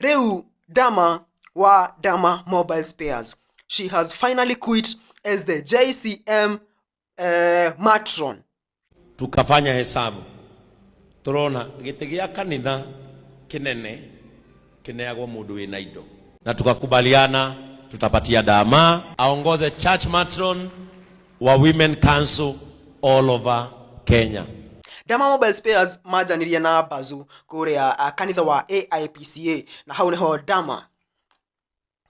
Rĩu Dama wa Dama Mobile Spares, she has finally quit as the JCM matron. Tukafanya hesabu, turona gĩtĩ gĩa kanitha kĩnene kĩneagwo mũndũ wĩna indo, na tukakubaliana tutapatia Dama aongoze church matron wa Women Council all over Kenya. Dama Mobile Spares manjanirie na Bazu kũrĩa kanitha wa AIPCA, na hau nĩho Dama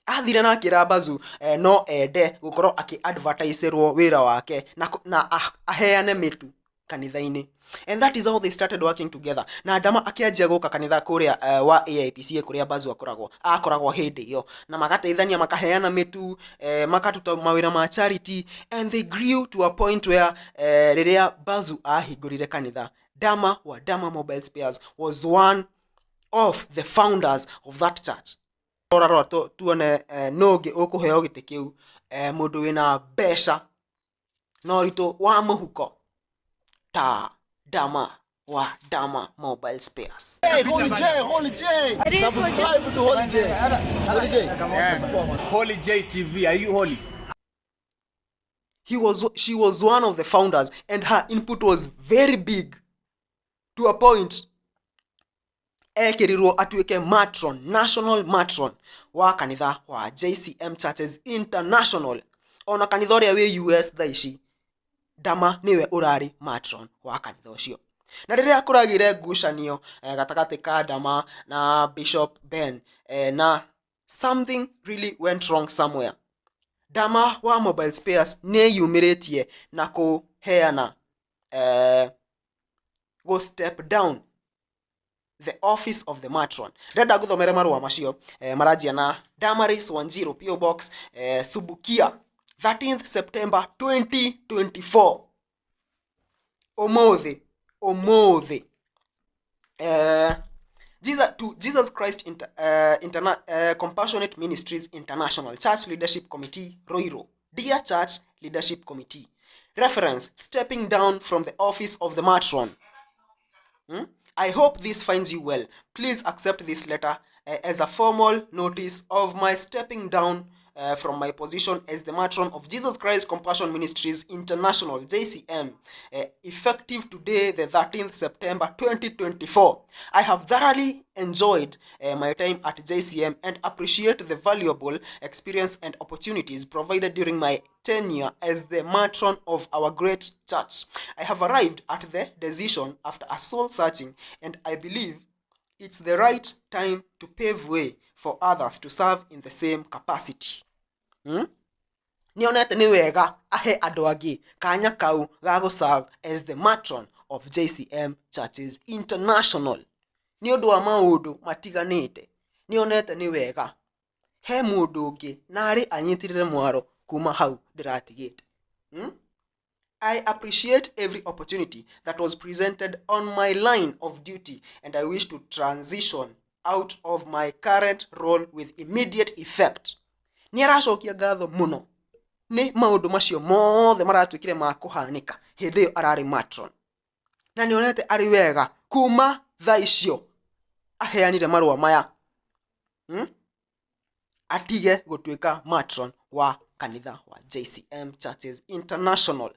athire na akĩra Bazu no ende gũkorwo akĩ advertiserwo wĩra wake na aheane mĩtu kanitha-inĩ, and that is how they started working together. Na Dama akĩanjia gũka kanitha kũrĩa wa AIPCA kũrĩa Bazu akoragwo hĩndĩ ĩyo, na magateithania, makaheana mĩtu, makatuta mawĩra ma charity, and they grew to a point where rĩrĩa Bazu ahingũrire kanitha, Dama wa Dama Mobile Spares was one of the founders of that church. Rora rora tuone nũ ũngĩ ũkũheo gĩtĩ kĩu, mũndũ wĩna mbeca na ũritũ wa mũhuko ta Dama wa Dama Mobile Spares. Hey, Holy J, Holy J. Subscribe to Holy J. Holy J. Holy J TV, are you holy? He was she was one of the founders, and her input was very big, to a point ekĩrirwo atuĩke matron, national matron wa kanitha wa JCM Churches International. Ona kanitha ũrĩa wĩ US thaa ici, Dama nĩwe ũrarĩ matron wa kanitha ũcio. Na rĩrĩa kũragĩire ngucanio gatagatĩ ka Dama na Bishop Ben, na something really went wrong somewhere, Dama wa Mobile Spares nĩ yumĩrĩtie na kũheana go step down the office of the matron. Ndĩrenda ngũthomere marũa macio. Maranjia na Damaris Wanjiru, PO Box Subukia, 13th September 2024, ũmũthĩ ũmũthĩ. To Jesus Christ Compassionate Ministries International Church Leadership Committee, Ruiru. Dear Church Leadership Committee, reference, stepping down from the office of the matron. I hope this finds you well. Please accept this letter as a formal notice of my stepping down from my position as the matron of Jesus Christ Compassion Ministries International, JCM, effective today, the 13th September 2024. I have thoroughly enjoyed my time at JCM and appreciate the valuable experience and opportunities provided during my tenure as the matron of our great church. I have arrived at the decision after a soul searching, and I believe it's the right time to pave way for others to serve in the same capacity. Nĩonete nĩ wega ahe andũ angĩ kanya kau ga gũ as the matron of JCM Churches International. Nĩ ũndũ wa maũndũ matiganĩte, nĩonete nĩ wega he mũndũ ũngĩ narĩ anyitĩrĩre mwaro kuma hau ndĩratigĩte. I appreciate every opportunity that was presented on my line of duty, and I wish to transition out of my current role with immediate effect. Nĩ aracokia ngatho mũno nĩ maũndũ macio mothe maratuĩkire ma kũhanĩka hĩndĩ ĩyo ararĩ matron, na nĩonete arĩ wega kuma thaa icio aheanire marũa maya, Atige gũtuĩka matron wa kanitha wa JCM Churches International.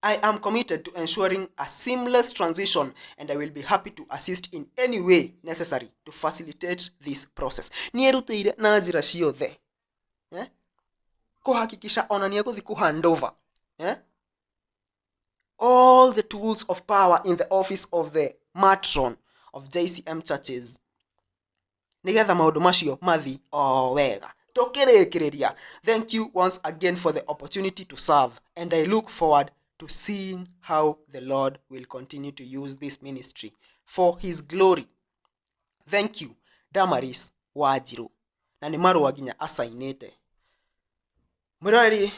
I am committed to ensuring a seamless transition, and I will be happy to assist in any way necessary to facilitate this process. Nĩ erutĩire na njĩra ciothe, eh? Kũhakikisha ona nĩ egũthiĩ kũ hand over, eh? All the tools of power in the office of the matron of JCM Churches, nĩgetha maũndũ macio mathi o wega. Tũkĩrĩkĩrĩria, thank you once again for the opportunity to serve, and I look forward to seeing how the Lord will continue to use this ministry for his glory. Thank you, Damaris Wanjiru. Na nĩ marũa nginya acainĩte. Mwĩroreri,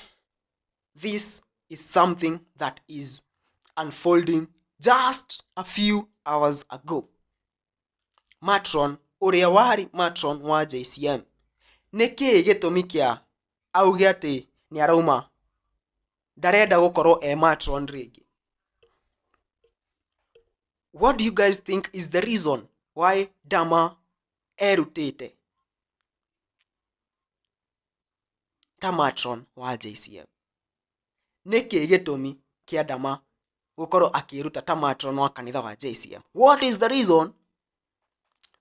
this is something that is unfolding just a few hours ago. Matron ũrĩa warĩ matron wa JCM, nĩ kĩĩ gĩtũmi kĩa auge atĩ nĩ arauma, ndarenda gũkorwo e matron rĩngĩ? What do you guys think is the reason why Dama Erutĩte ta matron wa JCM. Nĩkĩ gĩtũmi kĩa Dama gũkorwo akĩruta ta matron wa kanitha wa JCM? What is the reason?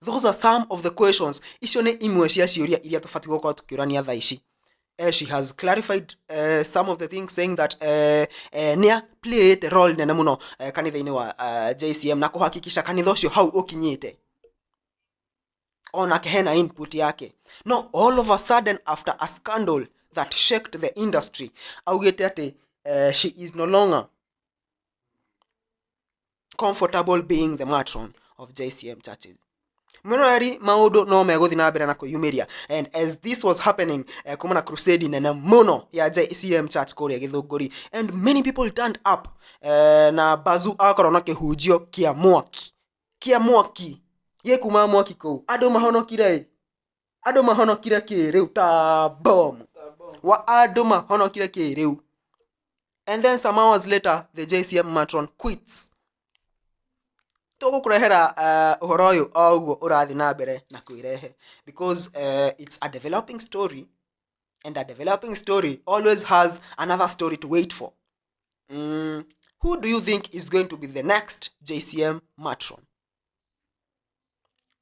Those are some of the questions. Icio nĩ imwe cia ciũria iria tũbatiĩ gũkorwo tũkĩũrania thaa ici. She has clarified some of the things, saying that nĩ played role nene mũno kanitha-inĩ wa JCM na kũhakikisha kanitha ũcio hau ũkinyĩte onake hena input yake. No all of a sudden, after a scandal that shaked the industry, augĩte atĩ she is no longer comfortable being the matron of JCM churches. Mwĩroreri, maũndũ no megũthiĩ na mbere na kwĩyumĩria. And as this was happening, kuma na crusade nene mũno ya JCM church kũrĩa Gĩthũngũri, and many people turned up, na Bazu akorwo na kĩhunjio kĩa mwaki, kĩa mwaki gĩkuma mwaki kũu. Andũ mahonokire ĩ, andũ mahonokire kĩrĩu ta bomb wa andũ mahonokire kĩrĩu. And then some hours later, the JCM matron quits. Tũgũkũrehera ũhoro ũyũ o ũguo ũrathiĩ na mbere na kwĩrehe, because it's a developing story, and a developing story always has another story to wait for. Who do you think is going to be the next JCM matron?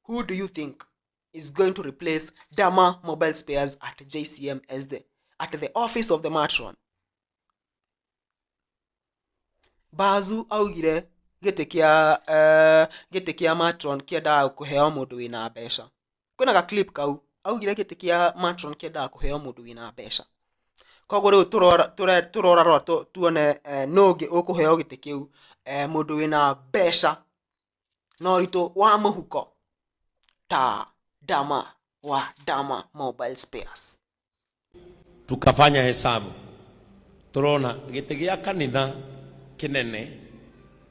Who do you think is going to replace Dama Mobile Spares at JCM as the at the office of the matron? Bazu augire gĩtĩ kĩa gĩtĩ kĩa matron kĩendaga kũheo mũndũ wĩna mbeca. Kwĩna ga clip kau, augire gĩtĩ kĩa matron kĩendaga kũheo mũndũ wĩna mbeca. Koguo rĩu tũrorarora tuone nũ ũngĩ ũkũheo gĩtĩ kĩu, mũndũ wĩna mbeca na ũritũ wa mũhuko ta Dama wa Dama Mobile Spares. Tukafanya hesabu, turona gĩtĩ gĩa kanitha kĩnene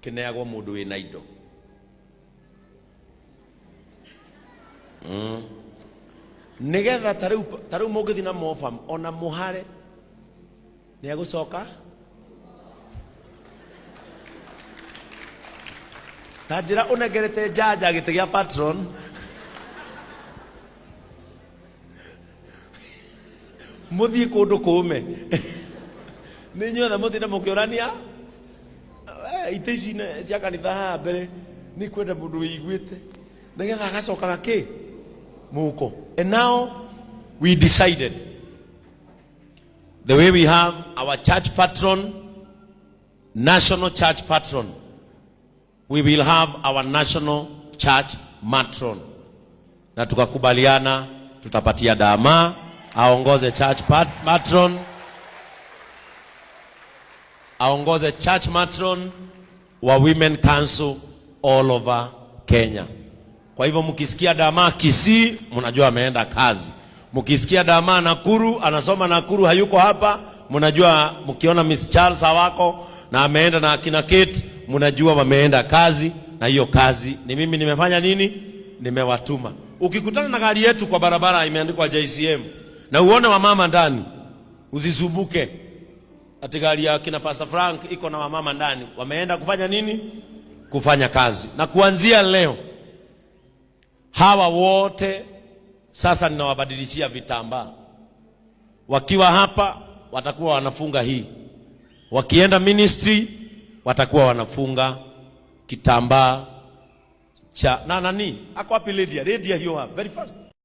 kĩneagwo mũndũ wĩna indo. Nĩgetha tarĩu mũngĩthiĩ na mofam ona mũhare nĩ egũcoka ta njĩra ũnengerete njanja gĩtĩ gĩa patron. Mũthiĩ kũndũ kũme nĩ inyuothe mũthiĩ na mũkĩũrania, "Eh, itĩ ici cia kanitha haha mbere nĩ kwenda mũndũ wĩiguĩte nĩgetha agacokaga kĩ mũhuko." And now we decided, the way we have our church patron, national church patron, we will have our national church matron, na tukakubaliana tutapatia Dama aongoze church matron, aongoze church matron wa Women Council all over Kenya. Kwa hivyo mkisikia Dama Kisii, mnajua ameenda kazi. Mkisikia Dama Nakuru, anasoma Nakuru, hayuko hapa, mnajua. Mkiona Miss Charles hawako na ameenda na akina Kate, mnajua wameenda kazi, na hiyo kazi ni mimi nimefanya nini? Nimewatuma. Ukikutana na gari yetu kwa barabara imeandikwa JCM na uone wamama ndani, usisumbuke ati gari ya kina Pastor Frank iko na wamama ndani, wameenda kufanya nini? Kufanya kazi. Na kuanzia leo hawa wote sasa ninawabadilishia vitambaa. Wakiwa hapa watakuwa wanafunga hii, wakienda ministry watakuwa wanafunga kitambaa cha na nani. Ako wapi Lydia? Lydia hiyo hapa, very fast.